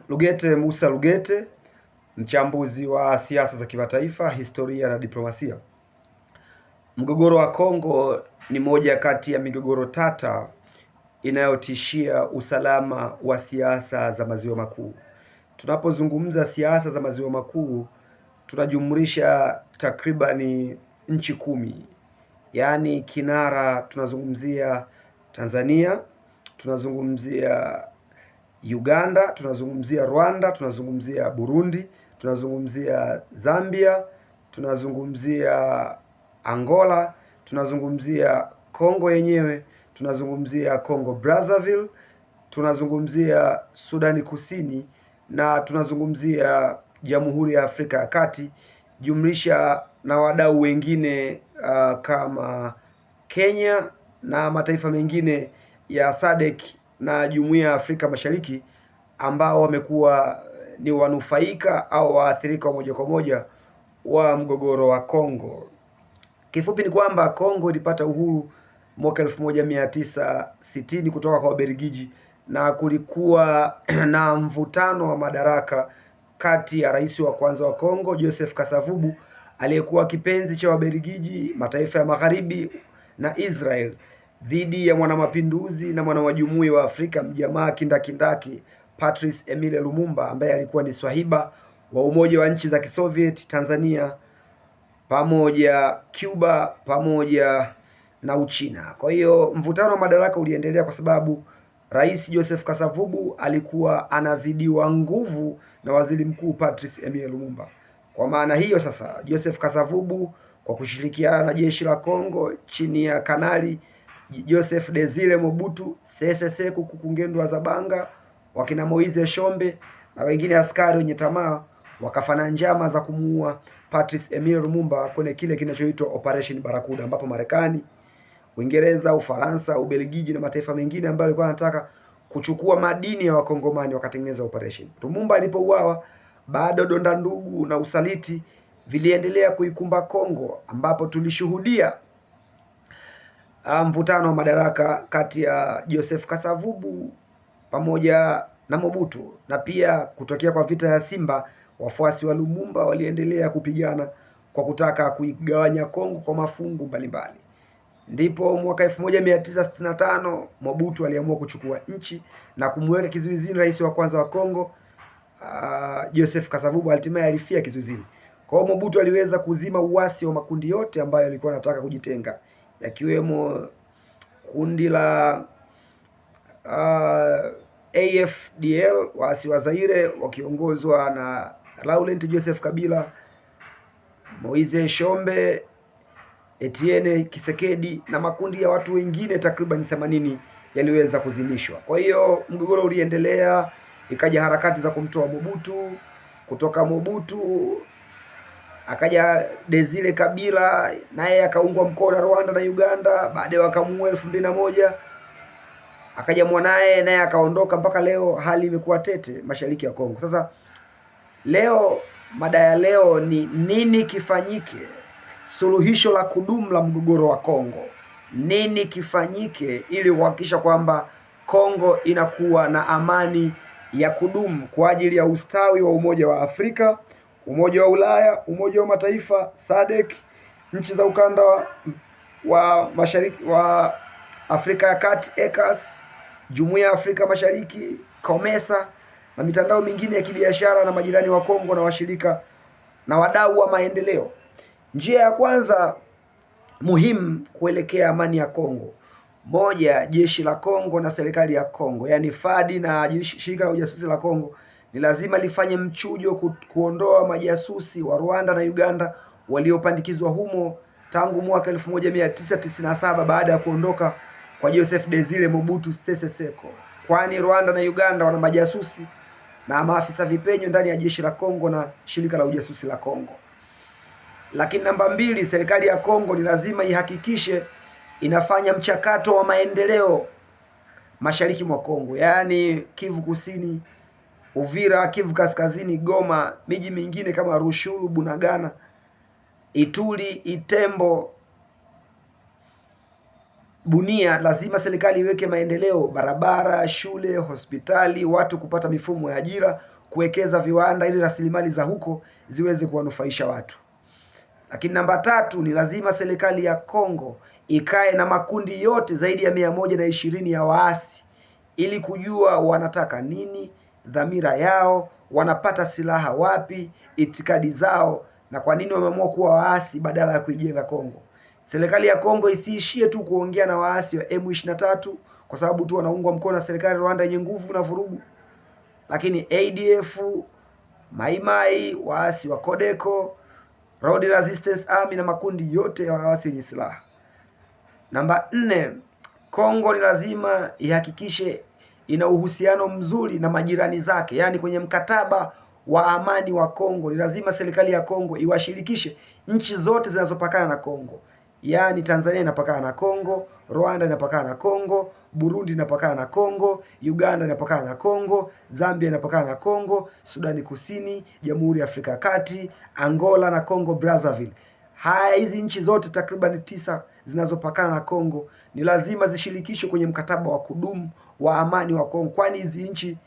Lugete Musa Lugete, mchambuzi wa siasa za kimataifa, historia na diplomasia. Mgogoro wa Kongo ni moja kati ya migogoro tata inayotishia usalama wa siasa za maziwa makuu. Tunapozungumza siasa za maziwa makuu, tunajumlisha takribani nchi 10, yaani kinara tunazungumzia Tanzania, tunazungumzia Uganda, tunazungumzia Rwanda, tunazungumzia Burundi, tunazungumzia Zambia, tunazungumzia Angola, tunazungumzia Kongo yenyewe, tunazungumzia Kongo Brazzaville, tunazungumzia Sudani Kusini na tunazungumzia Jamhuri ya Afrika ya Kati, jumlisha na wadau wengine kama Kenya na mataifa mengine ya SADC na Jumuiya ya Afrika Mashariki ambao wamekuwa ni wanufaika au waathirika wa moja kwa moja wa mgogoro wa Kongo. Kifupi ni kwamba Kongo ilipata uhuru mwaka 1960 kutoka kwa Wabelgiji na kulikuwa na mvutano wa madaraka kati ya rais wa kwanza wa Kongo Joseph Kasavubu aliyekuwa kipenzi cha Wabelgiji, mataifa ya Magharibi na Israel dhidi ya mwanamapinduzi na mwanamajumui wa Afrika mjamaa kindakindaki Patrice Emile Lumumba ambaye alikuwa ni swahiba wa Umoja wa Nchi za Kisoviet, Tanzania pamoja Cuba pamoja na Uchina. Kwa hiyo mvutano wa madaraka uliendelea kwa sababu Rais Joseph Kasavubu alikuwa anazidiwa nguvu na Waziri Mkuu Patrice Emile Lumumba. Kwa maana hiyo sasa, Joseph Kasavubu kwa kushirikiana na jeshi la Kongo chini ya Kanali Joseph Desire Mobutu Sese Seko Kuku Zabanga, wakina Moise Shombe na wengine askari wenye tamaa wakafanya njama za kumuua Patrice Emile Lumumba kwenye kile kinachoitwa Operation Barracuda, ambapo Marekani, Uingereza, Ufaransa, Ubelgiji na mataifa mengine ambayo yalikuwa yanataka kuchukua madini ya Wakongomani wakatengeneza operation. Lumumba alipouawa, bado donda ndugu na usaliti viliendelea kuikumba Kongo, ambapo tulishuhudia mvutano wa madaraka kati ya Joseph Kasavubu pamoja na Mobutu na pia kutokea kwa vita ya Simba. Wafuasi wa Lumumba waliendelea kupigana kwa kutaka kuigawanya Kongo kwa mafungu mbalimbali. Ndipo mwaka 1965 Mobutu aliamua kuchukua nchi na kumweka kizuizini rais wa kwanza wa Kongo, Joseph Kasavubu hatimaye alifia kizuizini. Kwa hiyo Mobutu aliweza kuzima uasi wa makundi yote ambayo yalikuwa yanataka kujitenga, yakiwemo kundi la AFDL, waasi wa Zaire wakiongozwa na Laurent Joseph Kabila, Moise Shombe, Etienne Kisekedi na makundi ya watu wengine takriban 80 yaliweza kuzimishwa. Kwa hiyo mgogoro uliendelea, ikaja harakati za kumtoa Mobutu. Kutoka Mobutu akaja Desire Kabila, naye akaungwa mkono na Rwanda na Uganda, baadaye wakamuua 2001. Akaja mwanaye naye akaondoka. Mpaka leo hali imekuwa tete mashariki ya Kongo. Sasa leo mada ya leo ni nini kifanyike, suluhisho la kudumu la mgogoro wa Kongo. Nini kifanyike ili kuhakikisha kwamba Kongo inakuwa na amani ya kudumu kwa ajili ya ustawi wa Umoja wa Afrika, Umoja wa Ulaya, Umoja wa Mataifa, SADC, nchi za ukanda wa mashariki wa Afrika ya Kati, ECAS, Jumuiya ya Afrika Mashariki, COMESA na mitandao mingine ya kibiashara na majirani wa Kongo na washirika na wadau wa maendeleo. Njia ya kwanza muhimu kuelekea amani ya Kongo: moja, jeshi la Kongo na serikali ya Kongo, yaani FARD na shirika la ujasusi la Kongo ni lazima lifanye mchujo kuondoa majasusi wa Rwanda na Uganda waliopandikizwa humo tangu mwaka 1997 baada ya kuondoka kwa Joseph Desire Mobutu Sese Seko, kwani Rwanda na Uganda wana majasusi na maafisa vipenyo ndani ya jeshi la Kongo na shirika la ujasusi la Kongo. Lakini namba mbili, serikali ya Kongo ni lazima ihakikishe inafanya mchakato wa maendeleo mashariki mwa Kongo, yaani Kivu Kusini, Uvira, Kivu Kaskazini, Goma, miji mingine kama Rushuru, Bunagana, Ituri, Itembo, Bunia, lazima serikali iweke maendeleo: barabara, shule, hospitali, watu kupata mifumo ya ajira, kuwekeza viwanda ili rasilimali za huko ziweze kuwanufaisha watu. Lakini namba tatu ni lazima serikali ya Kongo ikae na makundi yote zaidi ya 120 ya waasi ili kujua wanataka nini, dhamira yao, wanapata silaha wapi, itikadi zao na kwa nini wameamua kuwa waasi badala ya kuijenga Kongo. Serikali ya Kongo isiishie tu kuongea na waasi wa M23 kwa sababu tu wanaungwa mkono na serikali ya Rwanda yenye nguvu na vurugu, lakini ADF, Maimai, waasi wa Codeco, Road Resistance Army na makundi yote ya waasi yenye silaha. Namba nne, Kongo ni lazima ihakikishe ina uhusiano mzuri na majirani zake, yaani kwenye mkataba wa amani wa Kongo ni lazima serikali ya Kongo iwashirikishe nchi zote zinazopakana na Kongo, yaani Tanzania inapakana na Kongo, Rwanda inapakana na Kongo, Burundi inapakana na Kongo, Uganda inapakana na Kongo, Zambia inapakana na Kongo, Sudani Kusini, Jamhuri ya Afrika ya Kati, Angola na Kongo Brazzaville. Haya, hizi nchi zote takriban tisa zinazopakana na Kongo ni lazima zishirikishwe kwenye mkataba wa kudumu wa amani wa Kongo, kwani hizi nchi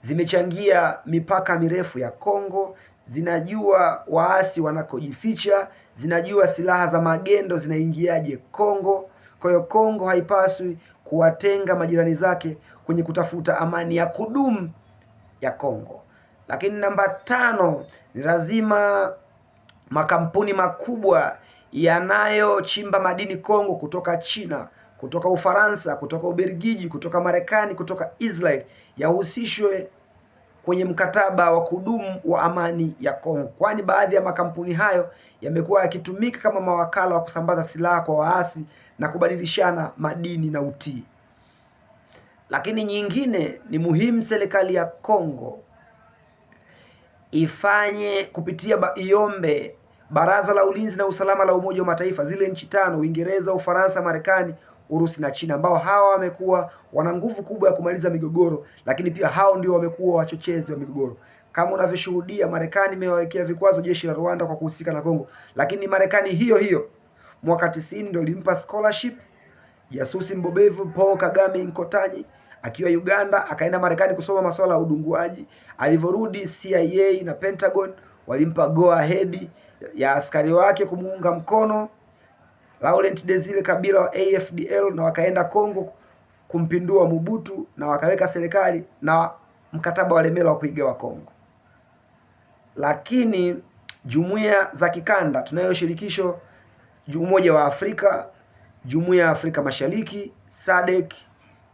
zimechangia mipaka mirefu ya Kongo, zinajua waasi wanakojificha, zinajua silaha za magendo zinaingiaje Kongo. Kwa hiyo Kongo haipaswi kuwatenga majirani zake kwenye kutafuta amani ya kudumu ya Kongo. Lakini namba tano, ni lazima makampuni makubwa yanayochimba madini Kongo kutoka China, kutoka Ufaransa, kutoka Ubelgiji, kutoka Marekani, kutoka Israel yahusishwe kwenye mkataba wa kudumu wa amani ya Kongo, kwani baadhi ya makampuni hayo yamekuwa yakitumika kama mawakala wa kusambaza silaha kwa waasi na kubadilishana madini na utii. Lakini nyingine ni muhimu, serikali ya Kongo ifanye kupitia iombe Baraza la Ulinzi na Usalama la Umoja wa Mataifa, zile nchi tano: Uingereza, Ufaransa, Marekani, Urusi na China, ambao hawa wamekuwa wana nguvu kubwa ya kumaliza migogoro, lakini pia hao ndio wamekuwa wachochezi wa migogoro. Kama unavyoshuhudia, Marekani imewawekea vikwazo jeshi la Rwanda kwa kuhusika na Kongo, lakini Marekani hiyo hiyo mwaka 90 ndio ilimpa scholarship jasusi mbobevu Paul Kagame Nkotanyi akiwa Uganda, akaenda Marekani kusoma masuala ya udunguaji. Alivyorudi CIA na Pentagon walimpa go ahead ya askari wake kumuunga mkono Laurent Desire Kabila wa AFDL na wakaenda Kongo kumpindua Mobutu na wakaweka serikali na mkataba wa Lemela wa kuigawa Kongo. Lakini jumuiya za kikanda tunayo shirikisho Umoja wa Afrika, Jumuiya ya Afrika Mashariki, SADC,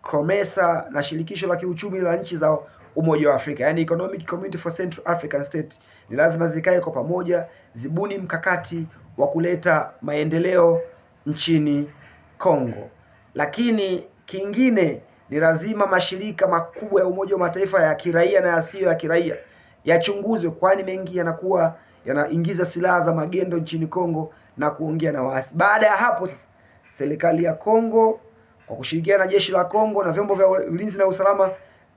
COMESA na shirikisho la kiuchumi la nchi za Umoja wa Afrika, yani Economic Community for Central African State, ni lazima zikae kwa pamoja, zibuni mkakati wa kuleta maendeleo nchini Kongo. Lakini kingine ni lazima mashirika makubwa ya Umoja wa Mataifa ya kiraia na yasiyo ya kiraia yachunguzwe, kwani mengi yanakuwa yanaingiza silaha za magendo nchini Kongo na kuongea na waasi. Baada ya hapo sasa, serikali ya Kongo kwa kushirikiana na jeshi la Kongo na vyombo vya ulinzi na usalama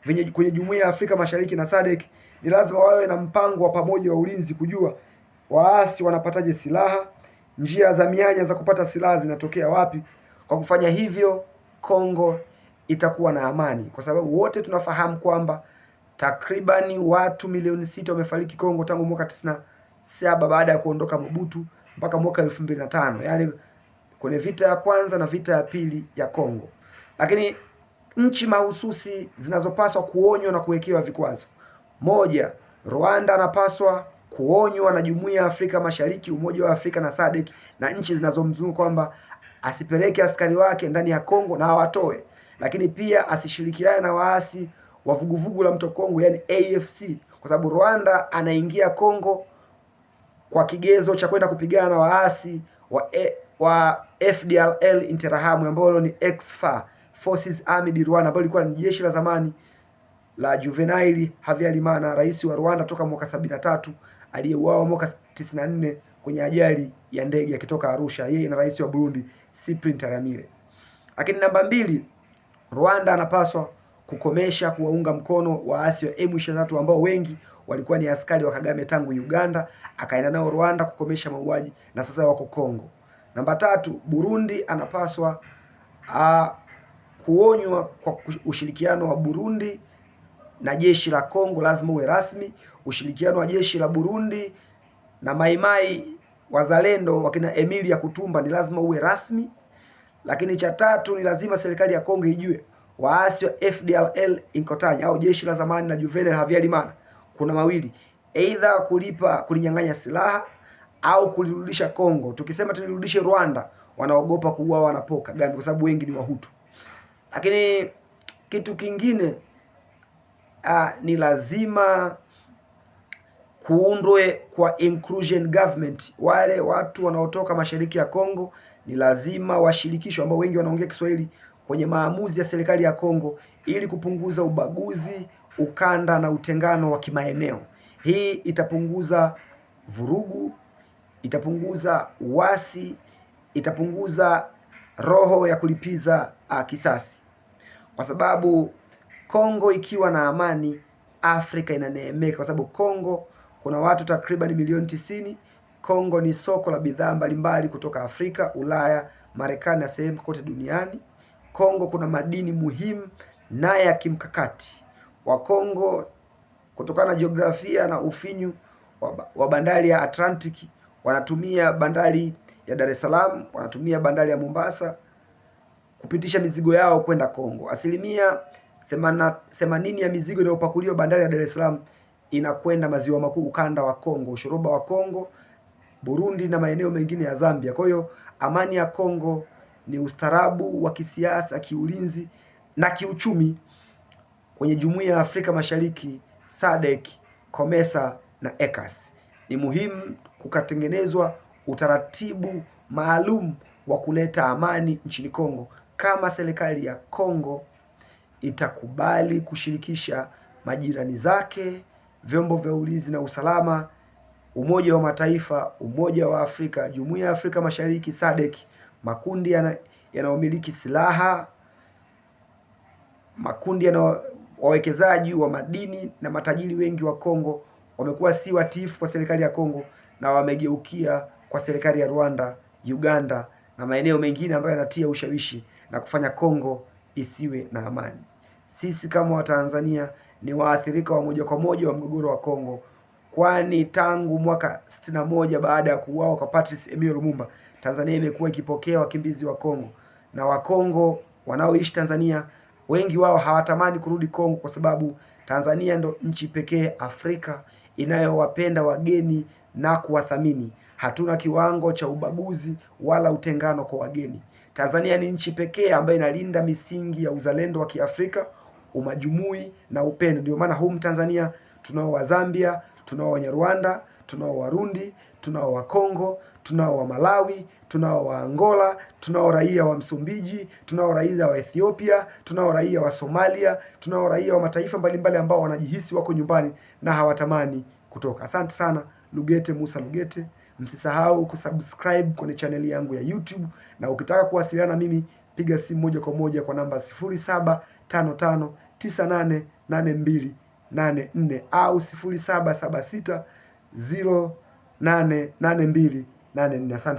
vyenye kwenye Jumuiya ya Afrika Mashariki na SADC ni lazima wawe na mpango wa pamoja wa ulinzi, kujua waasi wanapataje silaha, njia za mianya za kupata silaha zinatokea wapi. Kwa kufanya hivyo, Kongo itakuwa na amani, kwa sababu wote tunafahamu kwamba takribani watu milioni 6 wamefariki Kongo tangu mwaka 97 baada ya kuondoka Mobutu mpaka mwaka 2005, yaani kwenye vita ya kwanza na vita ya pili ya Kongo. Lakini nchi mahususi zinazopaswa kuonywa na kuwekewa vikwazo: moja, Rwanda anapaswa kuonywa na Jumuiya ya Afrika Mashariki, Umoja wa Afrika na SADC na nchi zinazomzunguka kwamba asipeleke askari wake ndani ya Kongo na awatoe, lakini pia asishirikiane na waasi wa vuguvugu la Mto Kongo, yani AFC, kwa sababu Rwanda anaingia Kongo kwa kigezo cha kwenda kupigana na waasi wa FDLR Interahamwe ambao ni ex-FAR, Forces Army Rwanda, ambao ilikuwa ni jeshi la zamani la Juvenal Habyarimana, rais wa Rwanda toka mwaka 73 aliyeuawa mwaka 94 kwenye ajali ya ndege akitoka Arusha, yeye na rais wa Burundi Cyprien Ntaryamire. Lakini namba mbili, Rwanda anapaswa kukomesha kuwaunga mkono waasi wa M23 ambao wengi walikuwa ni askari wa Kagame tangu Uganda, akaenda nao Rwanda kukomesha mauaji na sasa wako Kongo. Namba tatu, Burundi anapaswa Kuonywa kwa ushirikiano wa Burundi na jeshi la Kongo lazima uwe rasmi. Ushirikiano wa jeshi la Burundi na Maimai wazalendo wakina Emilia Kutumba ni lazima uwe rasmi. Lakini cha tatu ni lazima serikali ya Kongo ijue waasi wa FDLR Inkotanyi au jeshi la zamani la Juvenal Habyarimana, kuna mawili, aidha kulipa kulinyang'anya silaha au kulirudisha Kongo. Tukisema tulirudishe Rwanda, wanaogopa kuuawa na Paul Kagame kwa sababu wengi ni Wahutu. Lakini kitu kingine ni lazima kuundwe kwa inclusion government. Wale watu wanaotoka mashariki ya Kongo ni lazima washirikishwe, ambao wengi wanaongea Kiswahili kwenye maamuzi ya serikali ya Kongo ili kupunguza ubaguzi, ukanda na utengano wa kimaeneo. Hii itapunguza vurugu, itapunguza uasi, itapunguza roho ya kulipiza kisasi, kwa sababu Kongo ikiwa na amani, Afrika inaneemeka, kwa sababu Kongo kuna watu takriban milioni 90. Kongo ni soko la bidhaa mbalimbali kutoka Afrika, Ulaya, Marekani na sehemu kote duniani. Kongo kuna madini muhimu na ya kimkakati. Wakongo kutokana na jiografia na ufinyu wa bandari ya Atlantic wanatumia bandari ya Dar es Salaam, wanatumia bandari ya Mombasa kupitisha mizigo yao kwenda Kongo. 80% ya mizigo inayopakuliwa bandari ya Dar es Salaam inakwenda maziwa makuu, ukanda wa Kongo, ushoroba wa Kongo, Burundi na maeneo mengine ya Zambia. Kwa hiyo amani ya Kongo ni ustaarabu wa kisiasa, kiulinzi na kiuchumi kwenye Jumuiya ya Afrika Mashariki, SADC, COMESA na ECAS. Ni muhimu kukatengenezwa utaratibu maalum wa kuleta amani nchini Kongo kama serikali ya Kongo itakubali kushirikisha majirani zake, vyombo vya ulinzi na usalama, Umoja wa Mataifa, Umoja wa Afrika, Jumuiya ya Afrika Mashariki, SADC, makundi yanayomiliki silaha, makundi yana wawekezaji wa madini na matajiri wengi wa Kongo wamekuwa si watiifu kwa serikali ya Kongo na wamegeukia kwa serikali ya Rwanda, Uganda na maeneo mengine ambayo yanatia ushawishi na kufanya Kongo isiwe na amani. Sisi kama Watanzania ni waathirika wa moja kwa moja wa mgogoro wa Kongo, kwani tangu mwaka 61 baada ya kuuawa kwa Patrice Emile Lumumba, Tanzania imekuwa ikipokea wakimbizi wa Kongo na Wakongo wanaoishi Tanzania wengi wao hawatamani kurudi Kongo kwa sababu Tanzania ndo nchi pekee Afrika inayowapenda wageni na kuwathamini. Hatuna kiwango cha ubaguzi wala utengano kwa wageni. Tanzania ni nchi pekee ambayo inalinda misingi ya uzalendo wa Kiafrika, umajumui na upendo. Ndio maana humu Tanzania tunao wa Zambia, tunao Wanyarwanda, tunao Warundi, tunao Wakongo, tunao wa Malawi, tunao wa Angola, tunao raia wa Msumbiji, tunao raia wa Ethiopia, tunao raia wa Somalia, tunao raia wa mataifa mbalimbali ambao wanajihisi wako nyumbani na hawatamani kutoka. Asante sana Lugete Musa Lugete. Msisahau kusubscribe kwenye chaneli yangu ya YouTube, na ukitaka kuwasiliana na mimi piga simu moja kwa moja kwa namba 0755988284 au 0776088284. Asante.